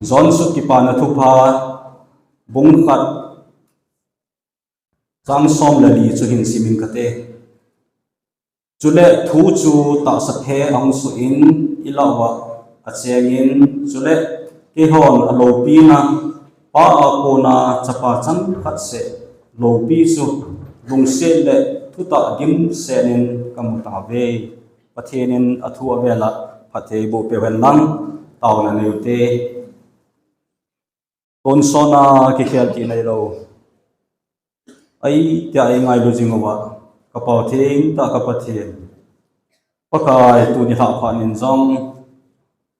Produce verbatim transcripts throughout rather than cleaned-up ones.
John sut Kipana Thupha bung khat chang som le li chu hin simin kate. Chule thu chu tahsa phe ahung suh in i lau a achengin, chule keihon alopina Pa a kona chapa chang khat seh lopi chu lungset le thutah dimset in kamu tauve. Pathen in athu avela phatthei boh peh hen lang, taona neiute. Tonsot a kikhel ti neilou, ahi tia eingailu jing uva, ka Pau thengtah ka Pathen, Pakai, tuni lhah phat in jong,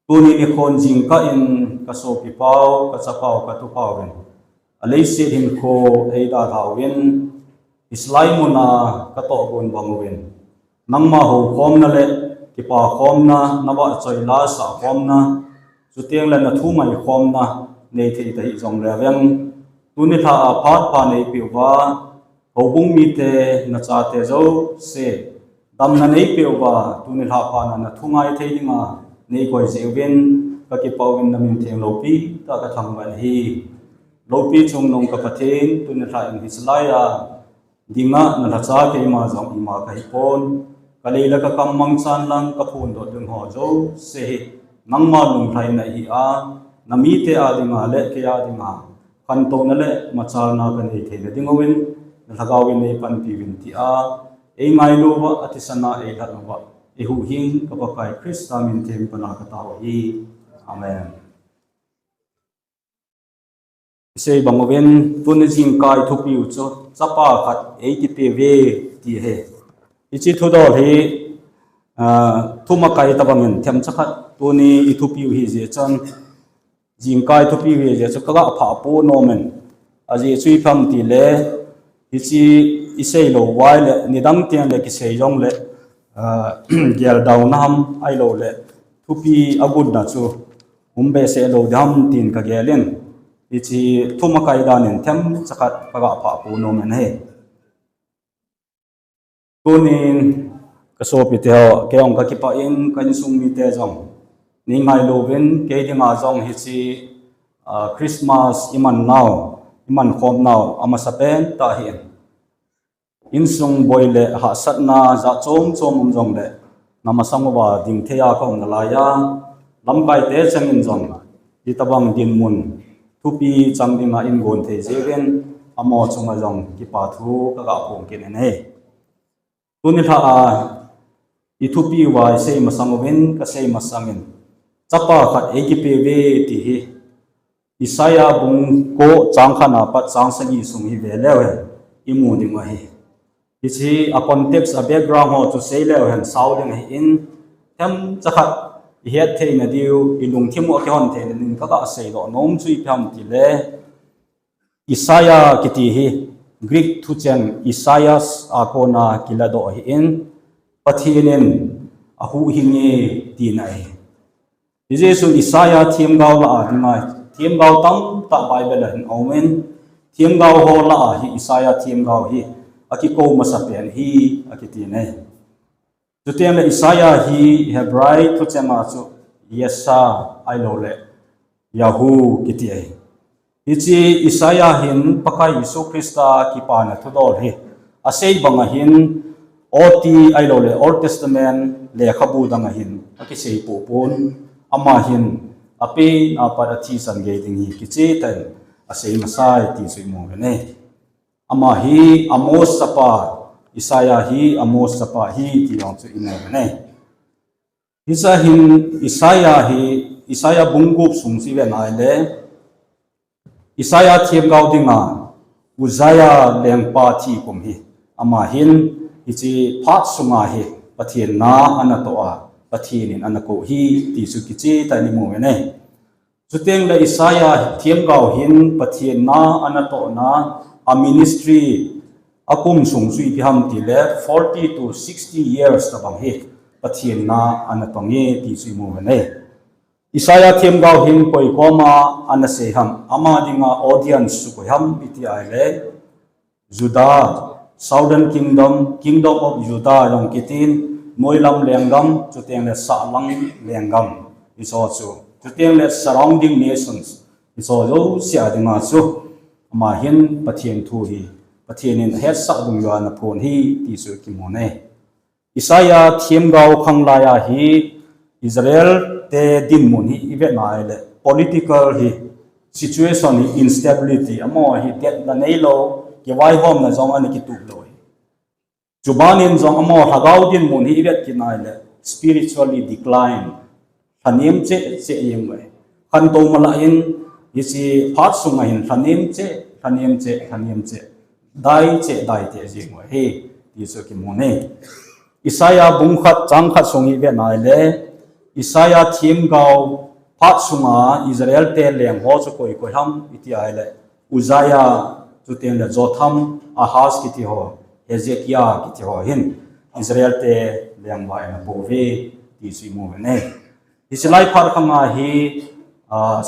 tuni nikho jingkah in ka sopi pau, ka chapau, ka tupau in aleiset hinkho eidalha uvin, hiche lai muna ka tohgon bang uvin, nangma houkhomna le kipakhomna, na vahchoi la sahkhomna, chuteng le na thumaikhomna neithei tahih jongleu hen, tuni lhah a phat pha neipeh uva, houbung mite, na chate jouse damna neipeh uva, tuni lhah phat a na thungai thei dinga neikoi jeh uvin ka kipah uvin, na min theng lopi tah ka thangvah in ahi. Lopi chungnung ka Pathen, tuni lhah in hiche lai a dinga na lhacha keima jong ima kahi pon, ka lei le ka kam mangchan lang ka phongdoh ding ho jouse hi nangma lunglhaina ahi a, na mite a dinga le kei a dinga khantouna le machalna ka nei theina ding uvin, na lhagao in neipanpi uvin tia eingailu uva, athisan a eilhat uva, eihuhhing ka Pakai Christa min theng pana ka tao ahi. Amen. Isei bang uvin, tuni jingkah i thupiu chu chapa khat eikipeh uve ti ahi. Hiche thudol hi, ah, thumakai tabang in themcha khat tuni i thupiu hi jeh chun, jingkah i thupiu hi jeh chun ka ga phah pon nom in, ajeh chu ipi ham tile, hiche isei lou uva ahile nidang teng le kisei jongle, ah, geldouna ham ahilouleh thupi agotna chu um behseh lou ding ham tin ka gel in, hiche thumakai dan in themcha khat ka ga phah pon nom in ahi. Tunin ka sopite ho, kei jong ka kipah in, ka insung mite jong neingailu uvin, kei dinga jong hiche, ah, Christmas iman nau, iman khom nau amasapen tah ahin. Insung boi le hahsatna jat chom chom um jongle, na masang uva ding thei a ka um nalai a, lamkaite chengin jong hitabang dinmun thupi chang dinga eigon thei jeh uvin, amaho chunga jong kipa thu ka ga phong kit in ahi. Tuni lhah a i thupiu a i sei masang uvin, ka sei masang in, chapa khat eikipeh uve ti hi Isaiah bung ko chang khat na pat chang sagi sung hi ve leu hen i mu ding u ahi. Hiche a context, a background ho chu sei leu hen sao ding ahin, themcha khat i het theina diu, i lungthim u a kihon theina ding ka ga seidoh nom chu ipi ham tile, Isaiah kiti hi Greek thucheng Esaias a kona kiladoh ahin, Pathen in ahuhhing e tina ahi. Hijeh chun Isaiah themgao lah a dinga, themgao tamtah Bible a hin aumin, themgao ho lah a hi Isaiah themgao hi akikou masapen ahi, akiti ahi. Chuteng le Isaiah hi Hebrai thucheng a chu Yesha ahilouleh Yahu kiti ahi. Hiche Isaiah hin Pakai Jesu Christa kipana thudol hi asei bang ahin, O T ahilouleh Old Testament lekhabu dang ahin akisei poupon, ama hin apen apat a thisan gei ding hi kichehtah in asei masai ti chu imu uve. Ama hi Amos chapa, Isaiah hi Amos chapa ahi ti jong chu imu uve. Hiche hin Isaiah hi, Isaiah bung gup sung chu ive nai le, Isaiah themgao dinga Uzziah lengpa thi kum hi, ama hin hiche phat sunga hi Pathen na ana toh a, Pathen in ana kou hi ti chu kichehtah in imu uve. Chuteng le Isaiah themgao hin Pathen na ana tohna a ministry a kum sung chu ipi ham tile forty to sixty years tabang hi Pathen na ana tong e ti chu imu uve. Isaiah themgao hin koi koma ana sei ham, ama dinga audience chu koi ham iti ahile, Judah, Southern Kingdom, Kingdom of Judah jong kitin, noilam lenggam, chuteng le sahlang lenggam, hicheho chu Chuteng le surrounding nations, hiche jouse a dinga chu, ama hin Pathen thu hi, Pathen in ahetsah dungjuia ana phon ahi, ti chu kimu e. Isaiah themgao khang laiya hi Israel te dinmun hi ivet nai le political hi situation hi instability amaho hi detna neilou, kivaihomna jong ana kitup lou hi. Chubanin jong amaho lhagao dinmun hi ivet kit nai le spiritually decline, lhanem cheh cheh jeng uve. Khantou mala in hiche phat sunga hin lhanem cheh, lhanem cheh, lhanem cheh, dai cheh, dai cheh jeng uve, ti chu kimu e. Isaiah bung khat chang khat sung hi ivet nai le, Isaiah themgao phat sunga Israel te leng ho chu koi koi ham iti a le, Uzziah, chuteng le Jotham, Ahaz kiti ho, Hezekiah kiti ho hin Israel te lengpa ana bou uve, ti chu imu uve. Hiche lai phat khanga hi, ah,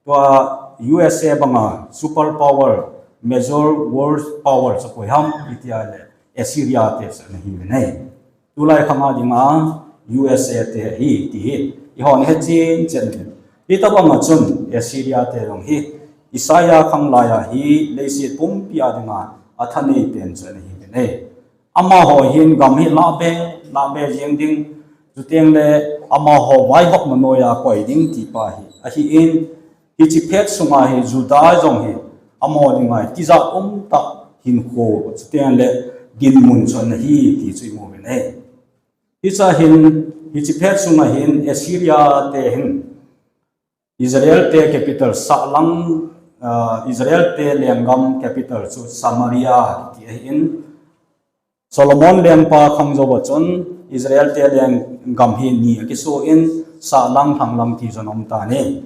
tua U S A banga super power, major world power chu koi ham iti a le, Assyria te chu ana hi uve. Tulai khanga dinga U S A te hi ti hi ihon hechen chen uve. Hitobanga chun Assyria te jong hi Isaiah khang laiya hi leiset pumpi a dinga athanei pen chu ana hi uve. Amaho hin gam hi lahbe, lahbe jeng ding, chuteng le amaho vaihopna noiya koi ding ti pa hi ahin, hiche phat sunga hi Judah jong hi amaho dinga tijat umtah hinkho, chuteng le dinmun chu ana hi ti chu imu uve. Hiche a hin, hiche phat sunga hin Assyria te hin Israel te capital sahlang, ah, Israel te lenggam capital chu Samaria kiti ahin, Solomon lengpa khang jouva chun Israel te lenggam hi ni akiso in, sahlang, lhanglang ti jong aum tan ahi.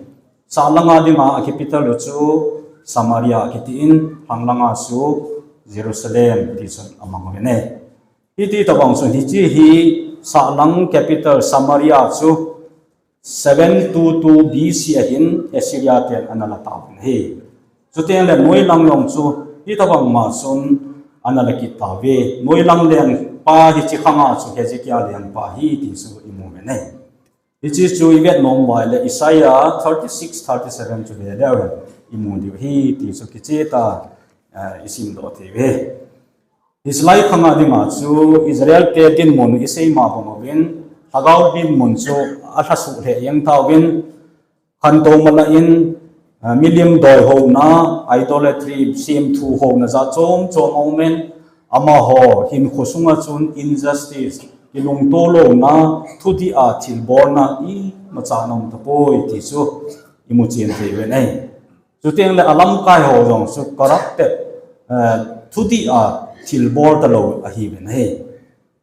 Sahlanga dinga a capital u chu Samaria kiti in, lhanglanga chu Jerusalem ti chun amang uve. Hiti tobang chun hiche hi sahlang capital Samaria chu seven two two B C a hin Assyria ten ana la tauvin ahi. Chuteng le noilang jong chu hitobang ma chun ana la kit tauve. Noilang lengpa hiche khanga chu Hezekiah lengpa ahi ti chu imu uve. Hiche chu ivet nom uva le Isaiah thirty six, thirty seven chu ve leu hen imu diu ahi ti chu kicheh tah a, eh, isimdoh thei uve. Hiche lai khanga dinga chu Israel te dinmun isei ma bang uvin, lhagao dinmun chu alhasuh lheh jeng tauvin, khantou mala in, ah, milim doihouna, idolatry, semthu houna jat chom chom aumin, amaho hinkho sunga chun injustice, kilungto louna, thudih a thilbolna imacha ana um tapoi ti chu imu chen thei uve. Chuteng le alamkai ho jong chu corrupted, eh, thudih a thilbol talou ahiuvin ahi.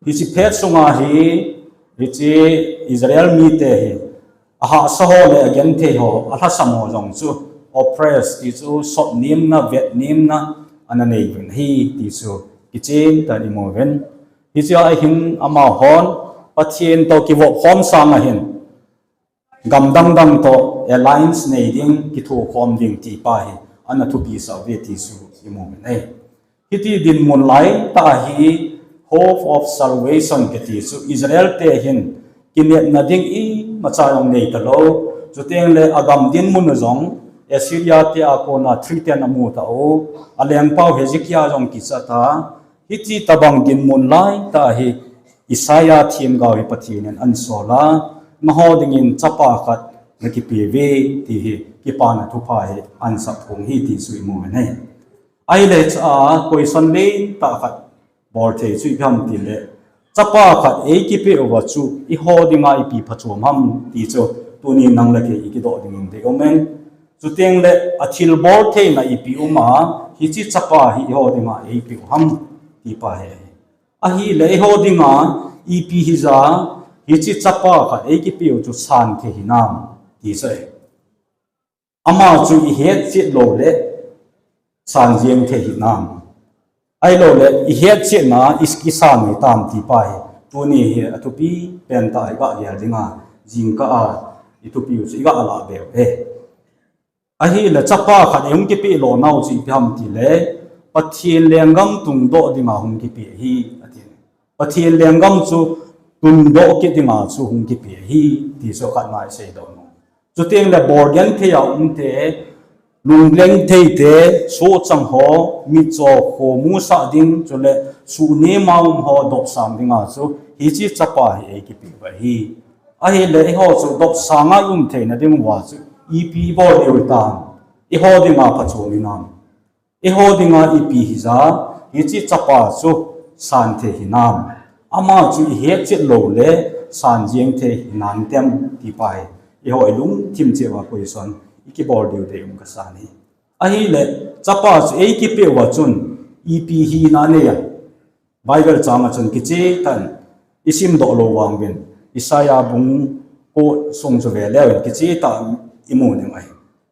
Hiche phat sunga hi, hiche Israel mite hi, ahahsa ho le agenthei ho, alhasam ho jong chu oppress ti chu sotnemna, vetnemna ana nei uvin ahi ti chu kicheh tah in imu uvin. Hiche a hin amahon Pathen toh kivop khom sanga hin, gam dang dang toh alliance nei ding, kithokhom ding ti pa hi ana thupi sah uve ti chu imu uve. Hiti dinmun laitah hi hope of salvation kiti chu Israel te hin kinepna ding imacha jong nei talou. Chuteng le agam dinmun u jong Assyria te a kona threaten amu tau. Alengpau Hezekiah jong kicha ta. Hiti tobang dinmun laitah hi Isaiah themgao hi Pathen in ana sol a, nangho dingin chapa khat nakipe uve ti hi kipana thupha hi ana sap phong ahi ti chu imu uve. Ahile hiche a question lentah khat bol thei chu ipi ham tile, chapa khat eikipe uva chu eiho dinga ipi phachom ham ti chu tuni nang le kei ikidoh dingin deium in. Chuteng le athilbol theina ipi um a, hiche chapa hi eiho dinga eipe u ham ti pa hi. Ahile eiho dinga ipi hija, hiche chapa khat eikipe u chu san thei hinam ti chu ahi. Ama chu ihetchet lou le san jeng thei hinam. Ahilou le ihetchetna a ikisan u hitam ti pa hi. Tuni hi athupi pentah a iga gel dinga, jingkah a ithupi u chu iga lah be u ahi. Ahile chapa khat eihung kipe lona u chu ipi ham tile, Pathen lenggam tungdoh dinga hung kipe ahi, ati. Pathen lenggam chu tungdoh kit dinga chu hung kipe ahi, ti chu khatna isei doh nom. Chuteng le bol genthei a um te, lungleng thei te, sohchang ho, mitcho khomu sah ding, chule suhnem a um ho dopsang dinga chu hiche chapa hi eikipeh uva ahi. Ahile eiho chu dopsang a i um theina diuva chu ipi ibol diu hitam? Eiho dinga phachom hinam? Eiho dinga ipi hija hiche chapa chu san thei hinam? Ama chu ihet chet lou le san jeng thei hinan tem ti pa hi eiho ilungthim cheh uva question ikibol diu dei um kasan ahi. Ahile chapa chu eikipeh uva chun ipi hina anei a? Bible chang a chun kichehtah in isim doh lou vang uvin, Isaiah bung ko sung chu ve leu hen kichehtah in imu ding ahi.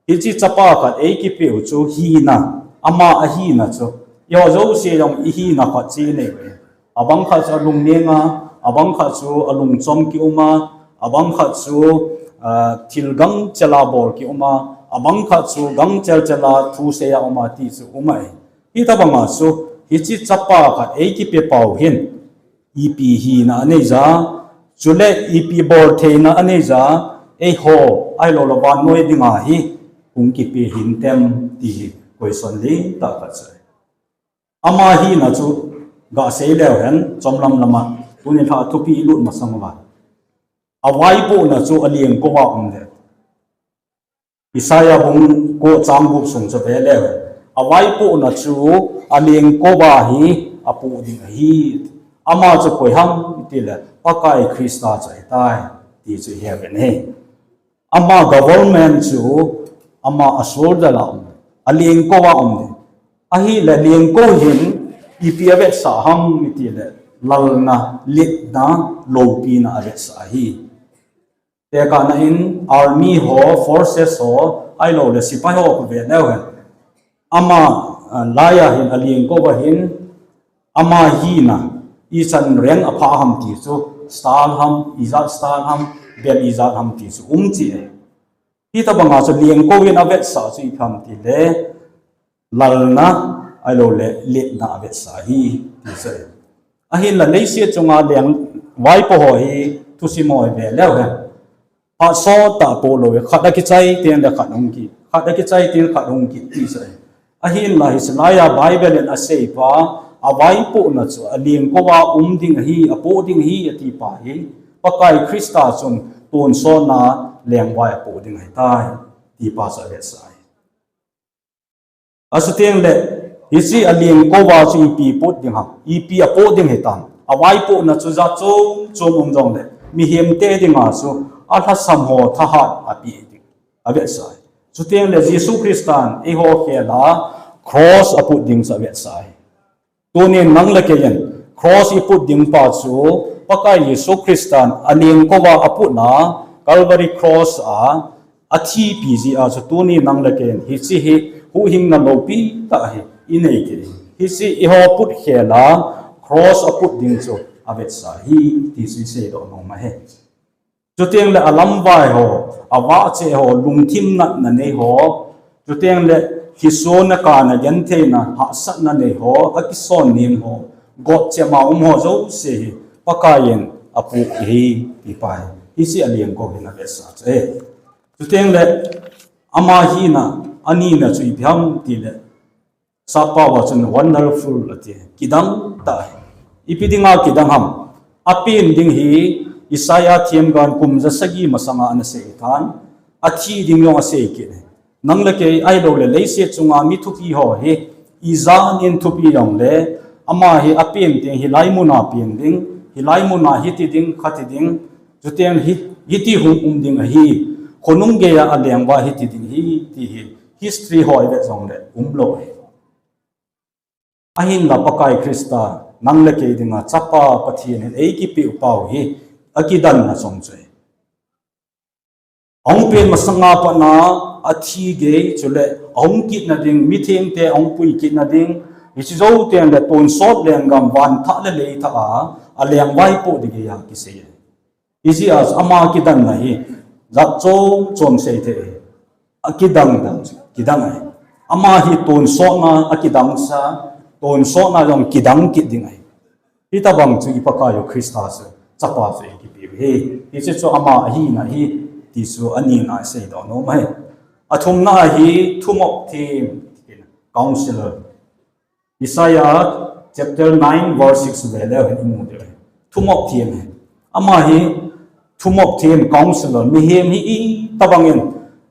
Hiche chapa khat eikipeh u chu hina, ama ahina chu, eiho jouse jong ihina khat chu inei uve. Abang khat chu alungneng a, abang khat chu alungchom ki um a, abang khat chu, ah, thil gangchel a bol ki um a, abang khat chu gangchel chel a thusei a um a ti chu um ahi. Hitobang a chu hiche chapa khat eikipeh pau hin ipi hina anei ja, chule ipi bol theina anei ja, eiho, ahilou le vannoi dinga hi hung kipeh hintem ti hi question lentah khat chu. Ama hina chu gasei leu hen, chomlam lama, tuni lha thupi ilut masang uva, avaipohna chu alengkou a um le. Isaiah bung ko chang gup sung chu ve leu hen, avaipohna chu alengkou a hi apoh ding ahi. Ama chu koi ham itile Pakai Christa chu ahitai ti chu ihe uvin ahi. Ama government chu ama a shoulder a um, alengkou a um ding. Ahile lengkou hin ipi avetsah ham itile lalna, letna, loupina avetsah ahi. Tekahna in army ho, forces ho, ahilou le sepai ho kave leu hen, ama, ah, laiya hin alengkou a hin ama hina ichan rank aphah ham ti chu, star ham, ijat star ham, bel ijat ham ti chu um cheh e. Hitobang a chu lengkou in avetsah chu ipi ham tile lalna, ahilou le letna avetsah ahi ti chu ahi. Ahinla leiset chunga leng vaipo ho hi thusim ho hi ve leu hen, phat sot tah poh lou e, khat akichai teng le khat hung kit, khat akichai teng khat hung kit ti chu ahi. Ahinla hiche laiya Bible in asei pa, avaipohna chu alengkou a um ding ahi, apoh ding ahi ati pa hi, Pakai Christa chun tonsotna lengvai apoh ding ahitai ti pa chu avetsah ahi. Achuteng le hiche alengkou a chu ipi apoh ding ham, ipi apoh ding hitam? Avaipohna chu jat chom chom um jongle mihemte dinga chu alhasam ho thahat apeh ding avetsah ahi. Chuteng le Jesu Christan eiho khel a cross apoh ding chu avetsah ahi. Tunin nang le kei in cross iput ding pa chu Pakai Jesu Christan alengkou a aputna Calvary cross a athipi jeh a chu tuni nang le kei in hiche hi huhhingna loupi tah hi inei kit in, hiche eiho put khel a cross aput ding chu avetsah ahi ti chu iseidoh nom ahi. Chuteng le alamvai ho, avahchoi ho, lungthim natna nei ho, chuteng le kisona kana gentheina hahsatna nei ho, akison nem ho, gotchema um ho jouse hi Pakai in apoh ahi ti pa hi hiche alengkou hin avetsah chu ahi. Chuteng le ama hina anina chu ipi ham tile Sappao a chun wonderful ati, kidang tah. Ipi dinga kidang ham? Apen ding hi Isaiah themgavin kum jasagi masanga anasei tan, athi ding jong asei kit. Nang le kei ahilou le leiset chunga mi thupi ho hi ijanin thupi jongle ama hi apen teng hilai muna pen ding, hilai muna hiti ding, khati ding, chuteng hi, hiti hung um ding ahi, khonung geiya alengvai hiti ding ahi ti hi history ho ivet jongle umlou ahi. Ahinla Pakai Christa nang le kei dinga chapa Pathen in eikipeh u pau hi akidanna chom chu ahi. Ahung pen masanga pat a athi gei chule ahung kitna ding, mithengte ahung pui kitna ding, hiche jou teng le tonsot lenggam van thah le lei thah a alengvai poh ding geiya kisei ahi. Hijeh a chu ama kidanna hi jat chom chom sei thei ahi. Akidang dang chu kidang ahi. Ama hi tonsotna akidang sa, tonsotna jong kidang kit ding ahi. Hitobang chu i Pakai u Christa chu chapa chu eikipeh u ahi. Hiche chu ama ahina hi Ti chu anina isei doh nom ahi. Athumna hi thumop them, counselor. Isaiah chapter nine verse six ve leu hin imu diu ahi. Thumop them ahi. Ama hi thumop them, counselor, mihem hi itobangin,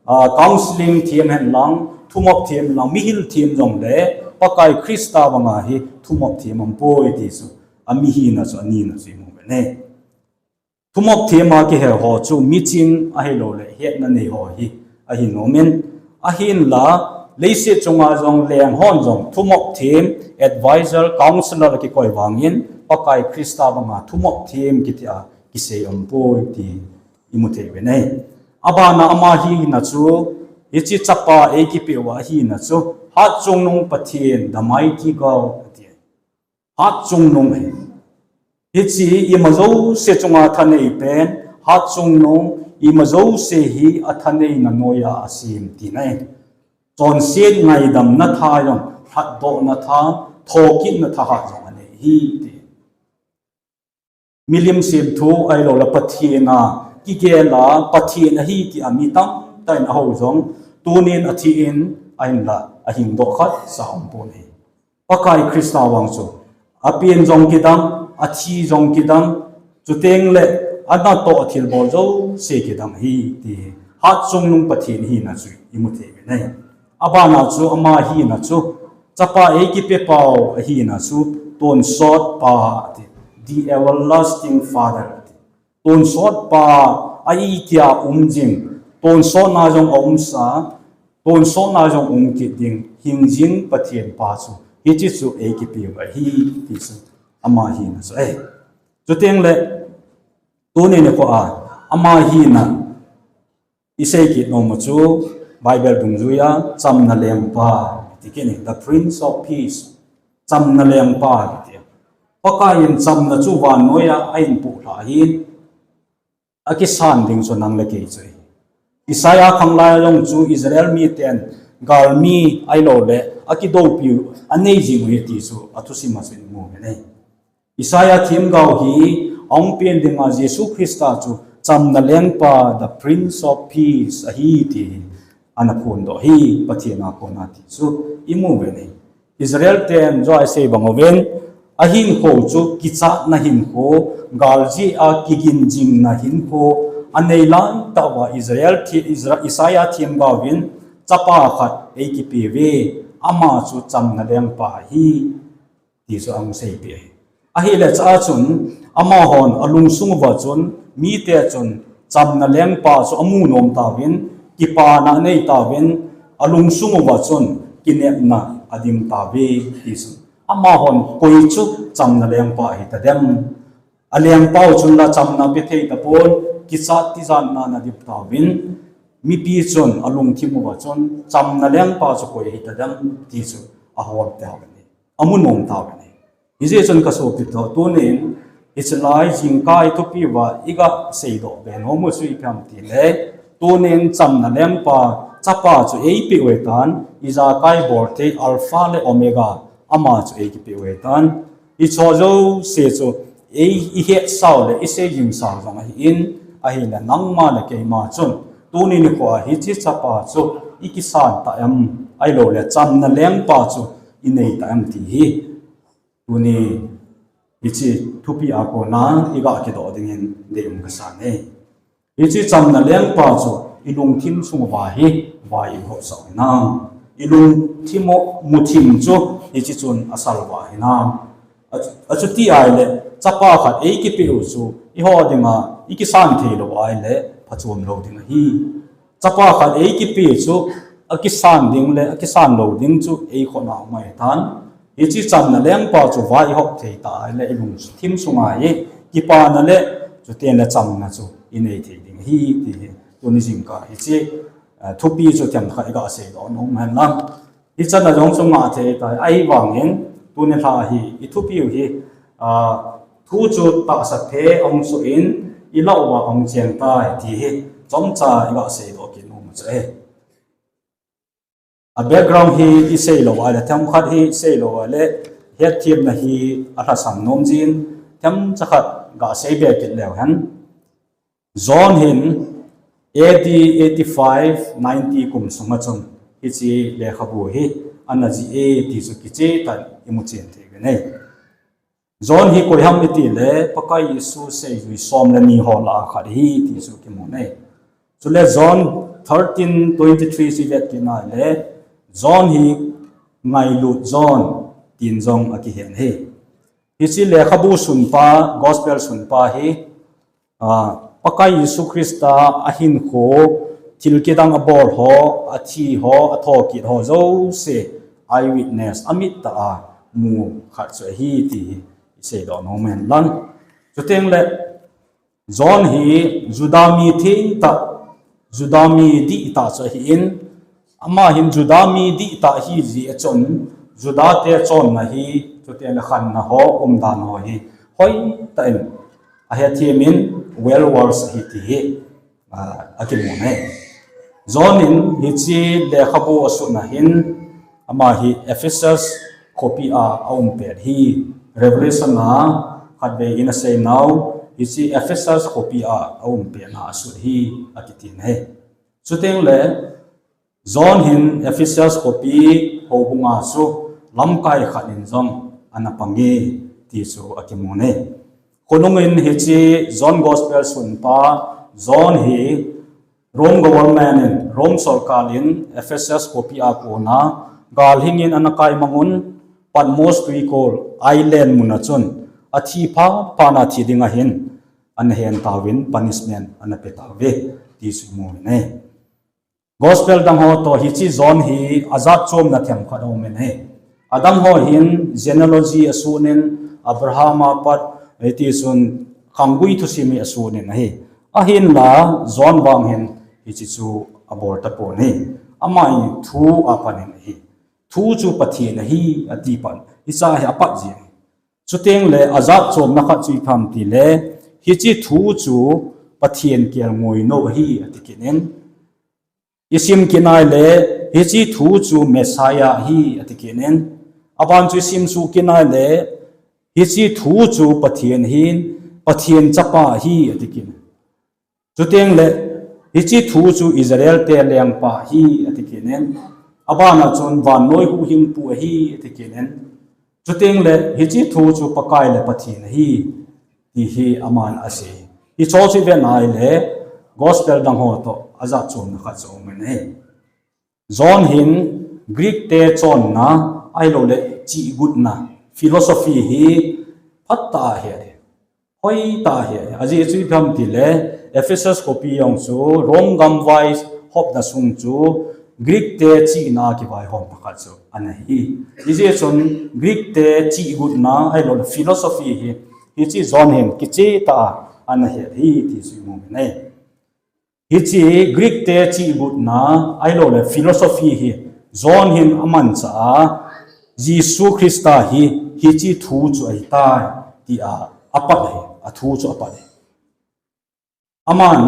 ah, counseling them hen lang, thumop them lang, mihil them jongle, Pakai Christa banga hi thumop them aumpoi ti chu, ami hina chu, anina chu imu ve ne. Thumop them a kihe ho chu miching ahilouleh hetna nei ho hi ahi nomin, ahinla leiset chunga jong leng hon jong thumop them, advisor, counselor akikoi vangin Pakai Christa banga thumop them kitia kisei aumpoi ti imu thei uve ne. Abana ama hina chu, hiche chapa eikipeh uva ahina chu, Hatchungnung Pathen, the mighty God, ati. Hatchungnung hi. Hiche ima jouse chunga thanei pen, Hatchungnung, ima jouse hi athaneina noiya asem tina ahi. Chonset ngaidamna tha jong, lhatdohna tha, thokitna thahat jong anei ahi ti. Milim semthu ahilouleh Pathen a kigel a, Pathen ahi tia mi tamtah in ahou jong, tunin athin, ahinla ahingdoh khatcha aumpon ahi. Pakai Christa vang chu, apen jong kidang, athi jong kidang, chutengle anatoh thilbol jouse kidang ahi ti, Hatchungnung Pathen hina chu imu thei uve ne. Abana chu ama hina chu, chapa eikipeh pau ahina chu, tonsot pa ati, the everlasting Father ati. Tonsot pa, a itia um jing, tonsotna jong aumsa, tonsotna jong um kit ding, hingjing Pathen pa chu, hiche chu eikipeh uva ahi ti chu, ama hina chu ahi. Chutengle, tuni nikho a, ama hina isei kit nom u chu, Bible dungjuia chamna lengpa ti kit in, the Prince of Peace, chamna lengpa ti. Pakai in chamna chu vannoiya ahin pohlhah ahin, akisan ding chu nang le kei chu ahi. Isaiah khanglai a jong chu Israel miten galmi ahilouleh akidoupiu anei jing u ahi ti chu athusima chu imu uve ne. Isaiah themgao hi ahung pen dinga Jesu Christa chu chamna lengpa, the Prince of Peace ahi ti hi ana phondoh ahi, Pathen a kona ti chu imu uve ne. Israel ten joh a isei bang uvin, ahinkho chu kichatna hinkho, galjeh a kigin jingna hinkho anei laitah uva Israel thi-, Isra-, Isaiah themgaovin chapa khat eikipeh uve, ama chu chamna lengpa ahi ti chu ahung seipeh ahi. Ahile chua chun, amahon alungsung uva chun, mite chun chamna lengpa chu amu nom tauvin, kipana anei tauvin, alungsung uva chun kinepna adim tauve ti chu. Amahon koi chu chamna lengpa ahitadem. Alengpau chun la chamna pe thei tapon, kichat tijatna adim tauvin, mipi chun alungthim uva chun chamna lengpa chu koi ahitadem ti chu ahol tauvin ahi. Amu nom tauvin ahi. Hijeh chun kasopiteho, tunin hichelai jingkah thupi uva iga seidoh be nom u chu ipi ham itile, tunin chamna lengpa chapa chu eipeh u ahitan, ijakai bolthei Alpha le Omega, ama chu eikipeh u ahitan. Hicheho jouse chu ei, ihetsau le iseijing sau jong ahin, ahile nangma le keima chun tuni nikho a hiche chapa chu ikisan ta em, ahilouleh chamna lengpa chu inei ta em ti hi tuni hiche thupi a kona iga kidoh dingin deium kasan e. Hiche chamna lengpa chu ilungthim sung uva hi vai ihotsah u hinam? Ilungthim u muthim chu hiche chun asal uva hinam? Achu-, achuti ahile, chapa khat eikipeh u chu eiho dinga ikisan theilou ahile phachom lou ding ahi. Chapa khat eikipeh chu akisan ding le akisan lou ding chu eikhutna um ahitan. Hiche chamna lengpa chu vai ihop thei ta ahile ilungthim sunga hi kipana le chutengle chamna chu inei thei ding ahi ti hi tuni jingkah hiche, ah, thupi chu themkhat iga seidoh nom hen lang. Hichan a jong chu ngah thei tai, ahivangin tuni lha hi ithupiu hi, ah, thu chu tahsa the ahung soh in, ilah uva ahung cheng tai ti hi chomcha iga seidoh kit nom u chu ahi. A background hi iseilou ahile, themkhat hi iseilou ahile, hetthemna hi alhasam nom jin, themcha khat gasei be kit leu hen. John hin A D eighty-five, ninety kum sunga chun hiche lekhabu hi ana jih e ti chu kichehtah in imu chen thei uve. John hi koi ham iti le Pakai Jesu seijui som le ni ho lah a khat ahi ti chu kimu uve. Chule John thirteen twenty-three chu ivet kit a le John hi ngailut John tin jong akihen ahi. Hiche lekhabu sunpa, gospel sunpa hi, ah, Pakai Jesu Christa ahinkho, thil kidang abol ho, athi ho, athokit ho jouse, eyewitness, amit tah a mu khat chu ahi ti hi isei doh nom hen lang. Chuteng le, John hi Juda mi thengtah, Juda mi dihtah chu ahin, ama hin Juda mi dihtah ahi jeh a chun, Juda te chonna hi, chuteng le khanna ho, umdan ho hi, hoitah in ahethem in, well versed ahi ti hi, ah, akimu uve. John in hiche lekhabu asutna hin, ama hi Ephesus khopi a aum pet ahi. Revelation a khatvei in asei nau, hiche Ephesus khopi a aum pet na asut ahi, akiti uve. Chuteng le, John hin Ephesus khopi houbung a chu lamkai khat in jong ana pang e ti chu akimu uve. Khonung in hiche John Gospel sunpa John hi Rome government in, Rome sorkar in Ephesus khopi a kona gal hing in ana kai mang un, Patmos tuikol island mun a chun athi pha pha na thi ding ahin ana hen tauvin, punishment ana pe tauve ti chu imu uve. Gospel dang ho toh hiche John hi ajat chomna themkhat aum in ahi. Adang ho hin genealogy asut in, Abraham a pat, hiti chun khanggui thusim hi asut in ahi. Ahinla John vang hin hiche chu abol tapon ahi. Ama hi thu apan in ahi. Thu chu Pathen ahi ati pan. Hiche hi apat jeng. Chuteng le ajat chomna khat chu ipi ham iti le, hiche thu chu Pathen kelngoi nou ahi ati kit in. Isim kit a le, hiche thu chu Messiah ahi ati kit in. Aban chu isim suh kit a le, hiche thu chu Pathen ahin, Pathen chapa ahi ati kit in. Chuteng le, hiche thu chu Israel te lengpa ahi ati kit in. Aban a chun vannoi huhhingpu ahi ati kit in. Chuteng le, hiche thu chu Pakai le Pathen ahi ti hi aman asei. Hiche chu ivet a le, gospel dang ho toh ajat chomna khat chu aum in ahi. John hin Greek te chonna, ahilou le chihgutna, philosophy hi phatah a ahe. Hoitah a ahe. Ajeh chu ipi ham iti le, Ephesus khopi jong chu Rome gam vaihopna sung chu Greek te chihna kivaihomna khat chu ana hi. Hijeh chun Greek te chihgutna, ahilou le philosophy hi, hiche John hin kichehtah a ana he ahi ti chu imu uve. Hiche Greek te chihgutna, ahilou le philosophy hi John hin amanchah a, Jesu Christa hi hiche thu chu ahitai tia apat ahi, athu chu apat ahi. Aman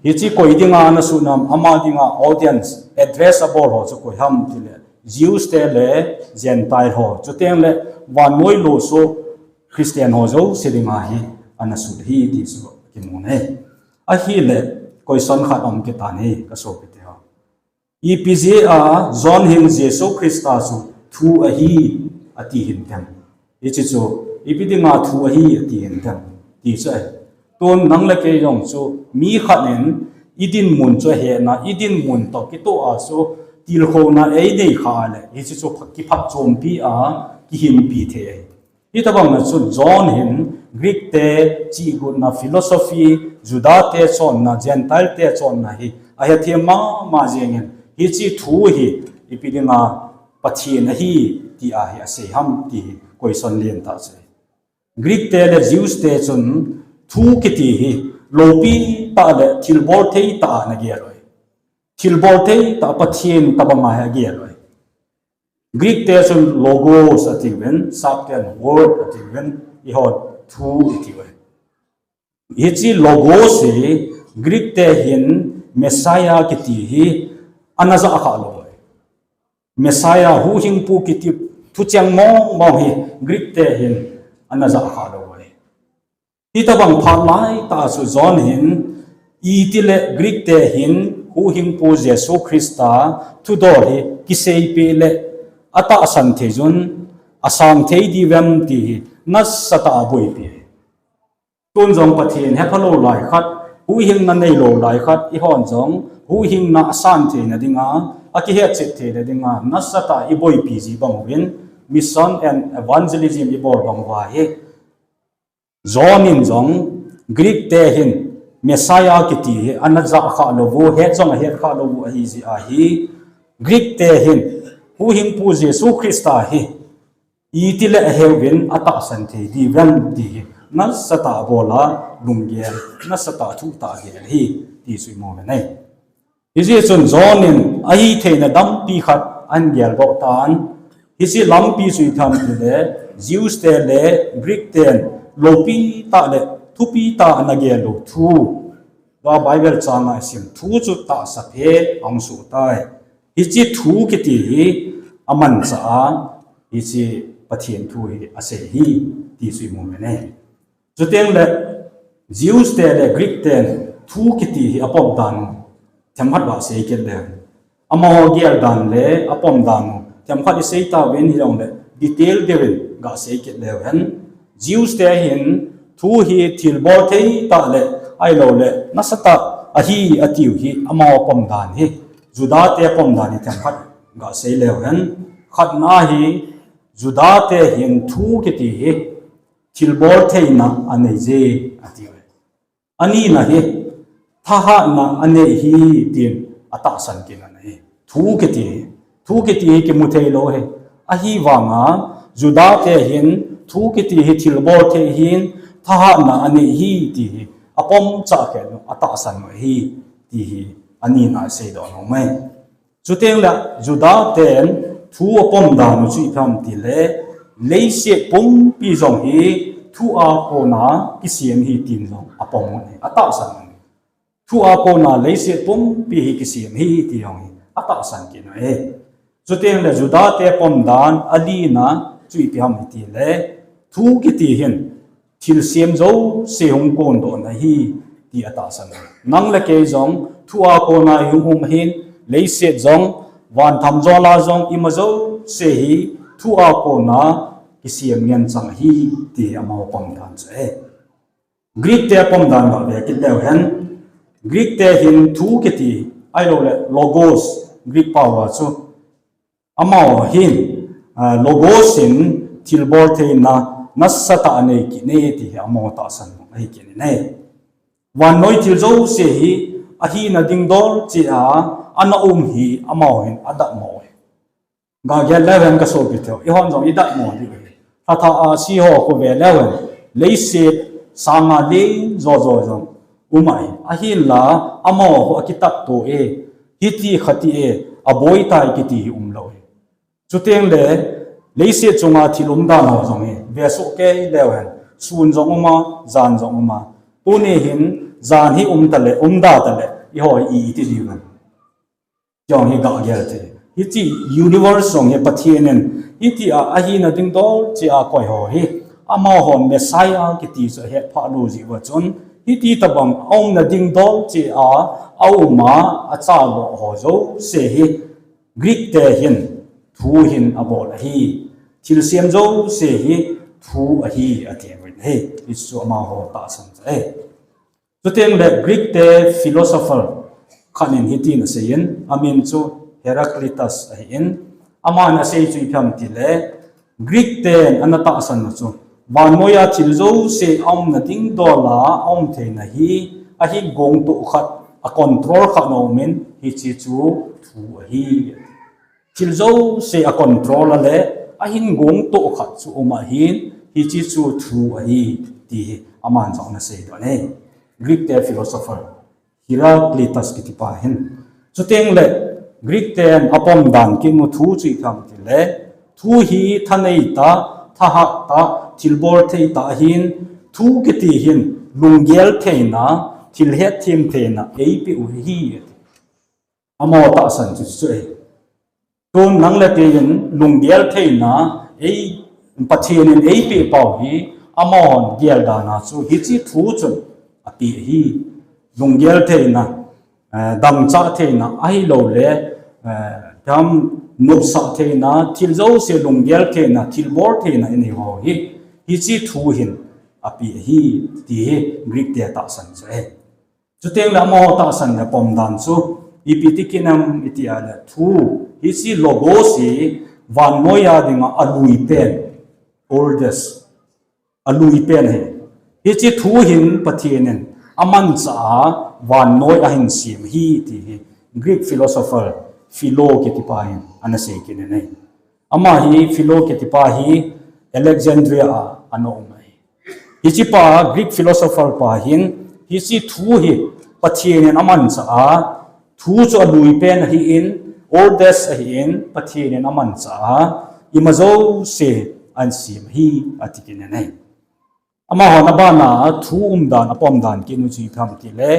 hiche koi dinga ana sut ham, ama dinga audience, address abol ho chu koi ham iti le, Jews te le Gentile ho, chuteng le vannoi lou soh Christian ho jouse dinga hi ana sut ahi ti chu kimu uve. Ahile, question khat aum kit tan ahi, ka sopite ho. Ipi jeh a John hin Jesu Christa chu thu ahi ati hintem? Hiche chu ipi dinga thu ahi ati hintem ti chu ahi. Tun nang le kei jong chu mi khat in idinmun chu ahe na, idinmun toh kitoh a chu tilkhouna einei kha le, hiche chu pha-, kiphatchompi a, kihinpi thei ahi. Hitobang a chun John hin Greek te chihgutna, philosophy, Juda te chonna, Gentile te chonna hi ahethem mama jeng in, hiche thu hi ipi dinga Pathen ahi tia hi asei ham ti hi question lentah chu ahi. Greek te le Jews te chun thu kiti hi loupi tah le thilbol thei tah a ana gel u ahi. Thilbol thei tah, Pathen tobang a hi agel u ahi. Greek te chun logos atiuvin, sap ten word atiuvin, eiho thu iti uve. Hiche logos hi Greek te hin Messiah kiti hi ana jah kha lou uve. Messiah, huhhingpu kiti thucheng mong mong hi Greek te hin ana jah kha lou uve. Hitobang phat laitah chu John hin Itile Greek te hin Huhhingpu Jesu Christa thudol hi kiseipi le atahsan thei jun asang thei diu vem ti hi nasatah a boipi. Tun jong Pathen hepha lou lai khat, huhhingna nei lou lai khat, eihon jong huhhingna asan theina dinga, akihetchet theina dinga nasatah a iboipi ji bang uvin, mission and evangelism ibol bang uva hi. John in jong Greek te hin Messiah kiti hi ana jah kha lou u, het jong ahet kha lou u ahi jeh a hi, Greek te hin Huhhingpu Jesu Christa hi itile aheuvin atahsan thei diu vem ti hi nasatah a bol a lunggel, nasatah a thutah a gel hi ti chu imu uve. Hijeh chun John in ahitheina tampi khat ahin geldoh tan. Hiche lampi chu ipi ham itile Jews te le Greek ten loupi tah le thupi tah a ana gel u thu, tua Bible chang a isim thu chu tahsa phe ahung soh tai. Hiche thu kiti hi amanchah a, hiche Pathen thu hi asei hi ti chu imu uve. Chuteng le Jews te le Greek ten thu kiti hi apom dan u themkhat gasei kit leu hen, amaho gel dan le apom dan u themkhat isei tauvin, hijongle detail deuh in gasei kit leu hen, Jews te hin thu hi thilbol thei tah le ahilouleh nasatah ahi atiu hi amaho pom dan hi, Juda te pom dan hi themkhat gasei leu hen, khatna hi Juda te hin thu kiti hi thilbol theina anei je ati uve. Anina hi thahatna anei hi tin atahsan kit in ahi. Thu kiti hi, thu kiti hi kimu thei lou hi. Ahivanga Juda te hin thu kiti hi thilbol thei hin thahatna anei hi ti hi apomcha khen u atahsan u ahi ti hi anina aseidoh nom e. Chuteng le Juda ten thu apom dan u chu ipi ham itile, leiset pumpi jong hi thu a kona kisem hi tin jong apom u ahi, atahsan u ahi. Thu a kona leiset pumpi hi kisem hi ti jong hi atahsan kit u ahi. Chuteng le Juda te pom dan alina chu ipi ham itile, thu kiti hin thilsem jouse hung kondohna ahi ti atahsan u ahi. Nang le kei jong thu a kona ihung um ahin, leiset jong, van thamjol a jong ima jouse hi thu a kona kisem ngen chang ahi ti amaho pom dan chu ahi. Greek te pom dan gave kit leu hen, Greek te hin thu kiti, ahilouleh logos, Greek pao a chu, amaho hin, ah, logos in thilbol theina nasatah anei kit e ti hi amaho tahsan u ahi kit in ahi. Vannoi thil jouse hi ahina ding dol cheh a ana um hi amaho hin adatmo u ahi. Gagel leu hen kasopi teho, eihon jong idatmo diu ahi. Lhathah a si ho khu ve leu hen, leiset sanga len jojo jong um ahi. Ahinla amaho khu akitatto e, hiti khati e, aboi tai kiti hi umlou ahi. Chuteng le leiset chunga thil umdan ho jong hi vesoh kei leu hen, sun jong um a, jan jong um a. Tuni hin jan hi umta le, umda ta le, eiho hi iti diu ham. Jong hi gagel thei. Hiche universe jong hi Pathen in hitia ahina ding dol cheh a koi ho hi, amahon Messiah kiti chu ahetphah lou jeh uva chun, hiti tobang aumna ding dol cheh a aum a, achalou ho jouse hi Greek te hin thu hin abol ahi. Thilsem jouse hi thu ahi ati uvin ahi. Hichu amaho tahsan chu ahi. Chuteng le Greek te philosopher khat in hitin aseiyin, amin chu Heraclitus ahin, aman asei chu ipi ham itile, Greek ten ana tahsan u chu, vannoiya thil jouse aumna ding dol a aum theina hi, ahin gongtoh khat, a control khat aumin, hiche chu thu ahi. Thil jouse a control a le ahin gongtoh khat chu um ahin, hiche chu thu ahi ti hi aman jong ana seidoh e. Greek te philosopher Heraclitus kiti pa hin. Chuteng le Greek ten apom dan kit u thu chu ipi ham itile, thu hi thanei tah, thahat tah, thilbol thei tah ahin, thu kiti hin lunggel theina, thil hetthem theina eipe u ahi. Amaho tahsan chu chu ahi. Tun nang le kei in lunggel theina, ei, Pathen in eipeh pau hi, amahon gel dan a chu hiche thu chun apeh ahi. lunggel theina, eh, dangchah theina, ahilouleh, eh, tam nopsah theina, thil jouse lunggel theina, thilbol theina inei ho hi, hiche thu hin ape ahi, ti hi Greek te tahsan chu ahi. Chuteng le amaho tahsan le pomdan chu ipi ti kinem iti a le thu, hiche logos hi vannoi a dinga alui pen, oldest, alui pen ahi. Hiche thu hin Pathen in amanchah a vannoi ahin sem ahi ti hi Greek philosopher Philo kitipa hin ana sei kit in ahi. Ama hi Philo kitipa hi Alexandria a ana um ahi. Hichepa Greek philosopher pa hin hiche thu hi Pathen in amanchah a, thu chu alui pen ahin, oldest ahin, Pathen in amanchah a, ima jouse ahin sem ahi ati kit in ahi. Amahon abana thu umdan, apomdan kit u chu ipi ham itile,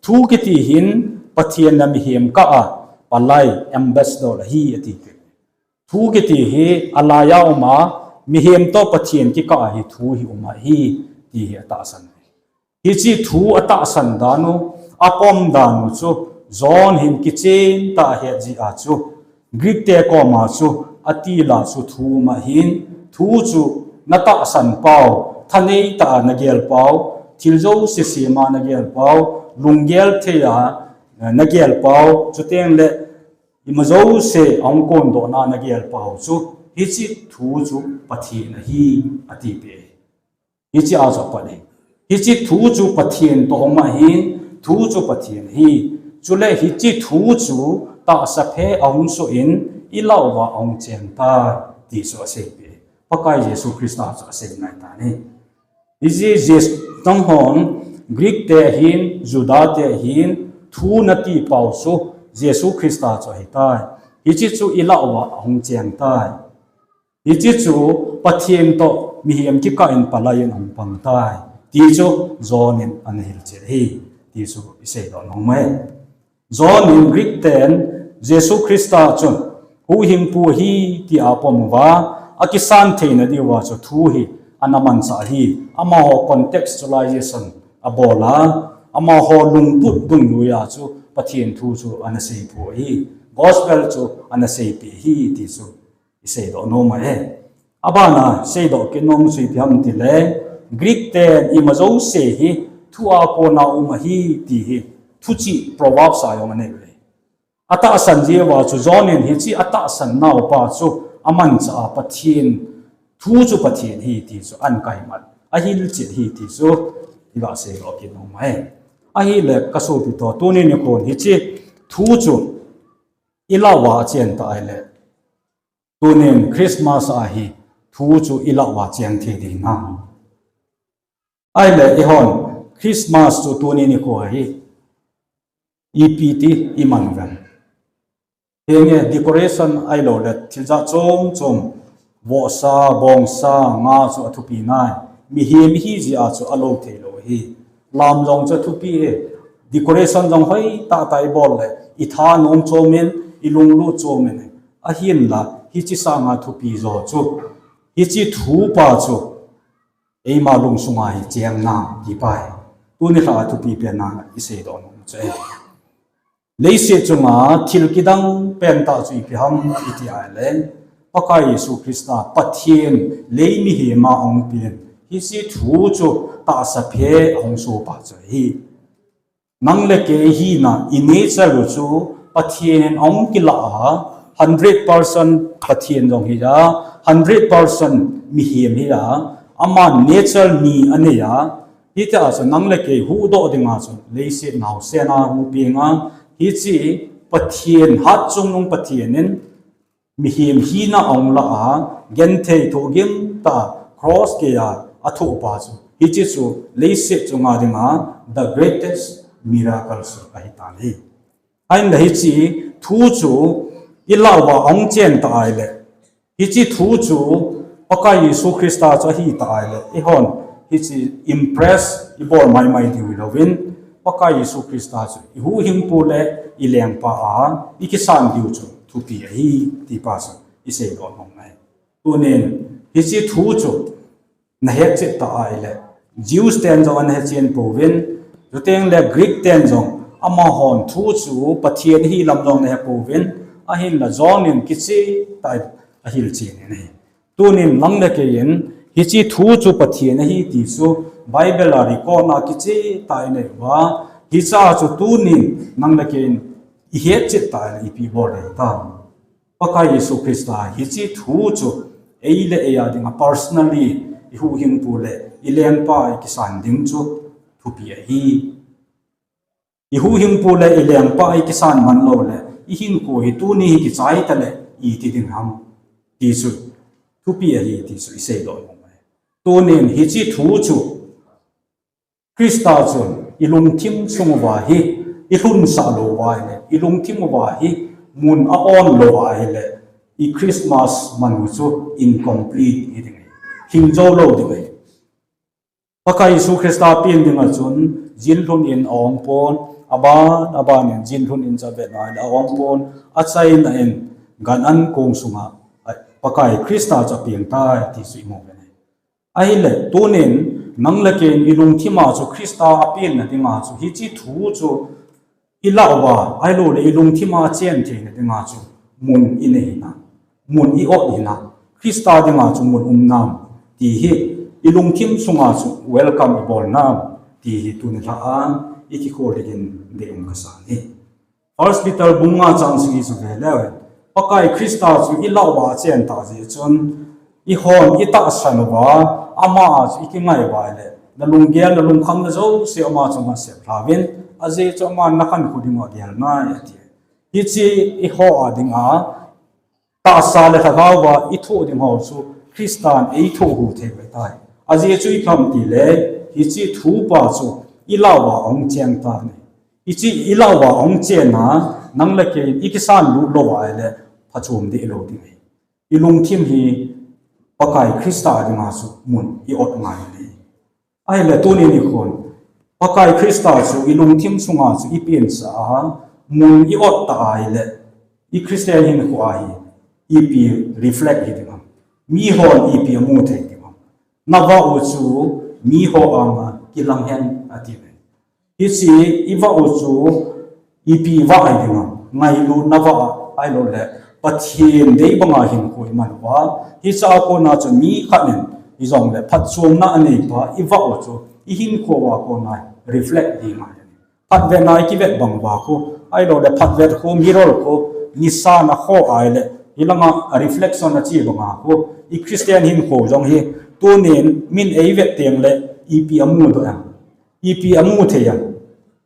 thu kiti hin Pathen le mihem kah a palai, ambassador ahi ati kit. Thu kiti hi alai a um a, mihem toh Pathen kikah a hi thu hi um ahi, ti hi atahsan. Hiche thu atahsan dan u, apomdan u chu John hin kichen tah a ahet jeh a chu, Greek te koma chu atil a chu thu um ahin, thu chu natahsan pau, thanei tah a nagel pau, thil jouse sem a nagel pau, lunggel thei a nagel pau, chuteng le ima jouse ahung kondohna nagel pau chu, hiche thu chu Pathen ahi, ati peh. Hiche a chu apat ahi. Hiche thu chu Pathen toh um ahin, thu chu Pathen ahi. Chule hiche thu chu tahsa phe ahung soh in, ilah uva ahung cheng tai, ti chu asei peh. Pakai Jesu Christa chu asei ngai tan ahi. Hiche Jesu, nanghon Greek te ahin, Juda te ahin, thu nati pau chu Jesu Christa chu ahitai. Hiche chu ilah uva ahung cheng tai. Hiche chu Pathen toh mihem kikah in palai in ahung pang tai, ti chu John in ana hilchet ahi, ti chu isei doh nom e. John in Greek ten Jesu Christa chun huhhingpu ahi tia apom uva, akisan theina diuva chu thu hi ana manchah ahi, amaho contextualization abol a, amaho lungput dungjui a chu Pathen thu chu ana seipeh ahi, gospel chu ana seipeh ahi ti chu isei doh nom e. Abana seidoh kit nom chu ipi ham itile, Greek ten ima jouse hi thu a kona um ahi ti hi thuchih Proverbs a jong anei uve. Atahsan jeh uva chu John in hiche atahsan naupa chu amanchah a Pathen, thu chu Pathen ahi ti chu ahin kaimat, ahilchet ahi ti chu iga seidoh kit nom e. Ahile kasopi toh, tuni nikhon hiche thu chu ilah uva achen ta ahile, tunin Christmas a hi thu chu ilah uva cheng thei ding ham? Ahile eihon Christmas chu tuni nikho hi ipi ti iman uvem? Henge decoration ahilouleh thil jat chom chom, vohsa, bongsa, nga chu athupi nai. Mihem ihi jeh a chu alou thei lou ahi. Lam jong chu athupi e. Decoration jong hoitah tah ibol le itha nom chom in, ilunglut chom in, ahinla hiche sanga thupi jo chu, hiche thu pa chu eima lungsunga hi cheng nam ti pa hi tuni lha a thupi penna isei doh nom chu ahi. Leiset chunga thil kidang pentah chu ipi ham iti ahile, Pakai Jesu Christa Pathen lei mihem a ahung pen, hiche thu chu tahsa phe ahung sopa chu ahi. Nang le kei hina, i nature u chu Pathen in ahung kilah a, hundred percent Pathen jong hi a, hundred percent mihem hi a, ama nature mi anei a, hitia chu nang le kei huhdoh dinga chu leiset naosen a hung peng a, hiche Pathen, hatchungnung Pathen in mihem hina ahung lah a, genthei thohgim tah a cross geiya athoh pa chu, hiche chu leiset chunga dinga the greatest miracle chu ahi tan ahi. Ahinla hiche thu chu ilah uva ahung chen ta ahile, hiche thu chu Pakai Jesu Christa chu ahi ta ahile, eihon hiche impress ibol maimai diu hilouvin, Pakai Jesu Christa chu ihuhhingpu le ilengpa a ikisan diu chu thupi ahi ti pa chu isei doh nom ahi. Tunin hiche thu chu nahet chet ta ahile, Jews ten jong ana hechen pouvin, Chuteng le Greek ten jong amahon thu chu Pathen ahi lam jong ana hepouvin, ahinla John in kicheh tah in ahilchen in ahi. Tunin nang le kei in hiche thu chu Pathen ahi ti chu Bible a record na kicheh tah in anei uva, hiche chu tunin nang le kei in ihet chet tah in ipi bol ding ham? Pakai Jesu Christa hiche thu chu ei le ei a dinga personally ihuhhingpu le ilengpa ikisan ding chu thupi ahi. Ihuhhingpu le ilengpa ikisan man lou le ihinkho hi tuni hi kichai tale iti ding ham ti chu thupi ahi ti chu isei doh nom ahi. Tunin hiche thu chu Christa chun ilungthim sung uva hi ilhunsah lou uva ahile, ilungthim uva hi mun a-on lou uva ahile, i Christmas man u chu incomplete hi ding ahi. Hing jou lou ding ahi. Pakai Jesu Christa pen dinga chun jinlhun in a-ong pon, aban, aban in jinlhun in chu avet nai le a-ong pon, achaina in gan an kong sunga Pakai Christa chu apeng tai ti chu imu uve. Ahile, tunin nang le kei in ilungthim a chu Christa apenna dinga chu hiche thu chu ilah uva, ahilou le ilungthim a achen theina dinga chu mun inei hinam, mun i-ot hinam, Christa dinga chu mun um nam ti hi ilungthim sunga chu welcome ibol nam ti hi tuni lha a ikikhol dingin deium kasan ahi. First Peter bung nga chang sagi chu ve leu hen, Pakai Christa chu ilah uva achen tah jeh chun, ihon itahsan uva, ama a chu ikingai uva ahile, nalunggel, nalungkham na jouse ama chunga seplha uvin, ajeh chu aman nakhankho dingu agel nai ati. Hiche eiho a dinga tahsa le lhagao a ithoh ding ho chu Christan eithoh hu thei ahitai. Ajeh chu ipi ham itile, hiche thu pa chu ilah uva ahung cheng tan ahi. Hiche ilah uva ahung chenna, nang le kei in ikisan lut lou uva ahile, phachom deh lou ding ahi. Ilungthim hi Pakai Christa dinga chu mun i-ot ngai ahi. Ahile tuni nikhon, Pakai Christa chu ilungthim sunga chu ipensah a, mun i-ot tah ahile, i Christian hinkho a hi ipi reflect hi ding ham? Mihon ipi amu thei ding ham? Navah u chu miho anga kilang hen ati ve. Hiche ivah u chu ipi vah hi ding ham? Ngailutna vah a, ahilou le Pathen dei banga hinkho iman uva, hiche a kona chu mi khat in hijongle phatchomna aneipa ivah u chu ihinkho a kona reflect ding ahi. Phatvetna ikivet bang uva khu, ahilou le phatvet khu, mirror khu, nisa nakho ahile, hilanga reflection ache banga khu, i Christian hinkho jong hi, tunin min eivet tengle ipi amudoh em? Ipi amu thei em?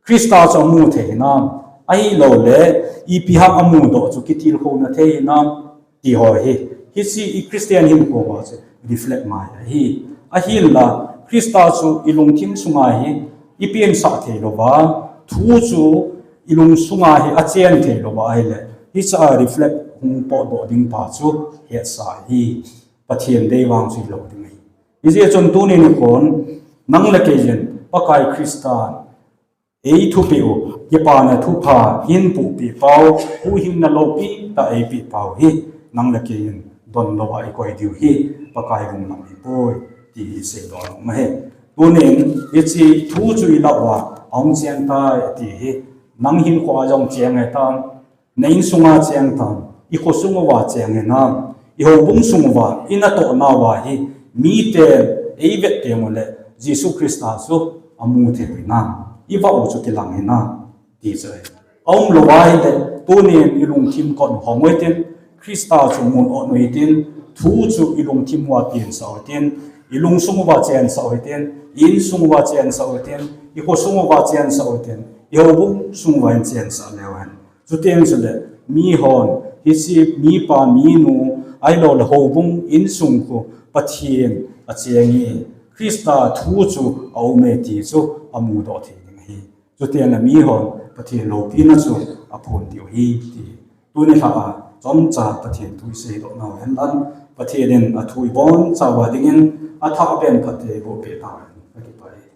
Christa chu amu thei hinam, ahilou le ipi ham amudoh chu kitilkhouna thei hinam ti ho hi, hiche i Christian hinkho a chu reflect ngai ahi. Ahinla Christa chu ilungthim sunga hi ipensah thei louva, thu chu ilung sunga hi achen thei louva ahile, hiche a reflect hung potdoh ding pa chu hetsa ahi. Pathen dei vang chu hilou ding ahi. Hijeh chun tuni nikhon, nang le kei in Pakai Christa eithupeh u, kipana thupha eipuipeh pau, huhhingna loupi tah eipeh pau hi, nang le kei in don louva ikoi diu hi Pakai lunglam ahipoi ti hi seidoh nom ahi. Tunin hiche thu chu ilah uva ahung cheng tai ati hi, nang hinkho a jong cheng ahitan, na insunga cheng tan, ikhosung uva cheng hinam, ihoubung sung uva, inatohna uva hi miten eivet tengule Jesu Christa chu amu thei hinam, ivah u chu kilang hinam ti chu ahi. Aum louva ahile, tunin ilungthim kot u hong u hitin, Christa chu mun ot u hitin, thu chu ilungthim uva pensah u hitin, ilungsung uva chensah u hitin, i-insung uva chensah u hitin, ikhosung uva chensah u hitin, ihoubung sung uva hin chensah leu hen, chuteng chule mihon hiche mipa minu, ahilou le houbung insung khu Pathen acheng e, Christa thu chu aume ti chu amudoh thei ding ahi. Chuteng le mihon Pathen loupina chu aphon diu ahi ti, tuni lha a chomcha Pathen thu iseidoh nau hen lang, Pathen in athu ibonchauva dingin athah pen phatthei eiboh peh tauhen, kakipah e.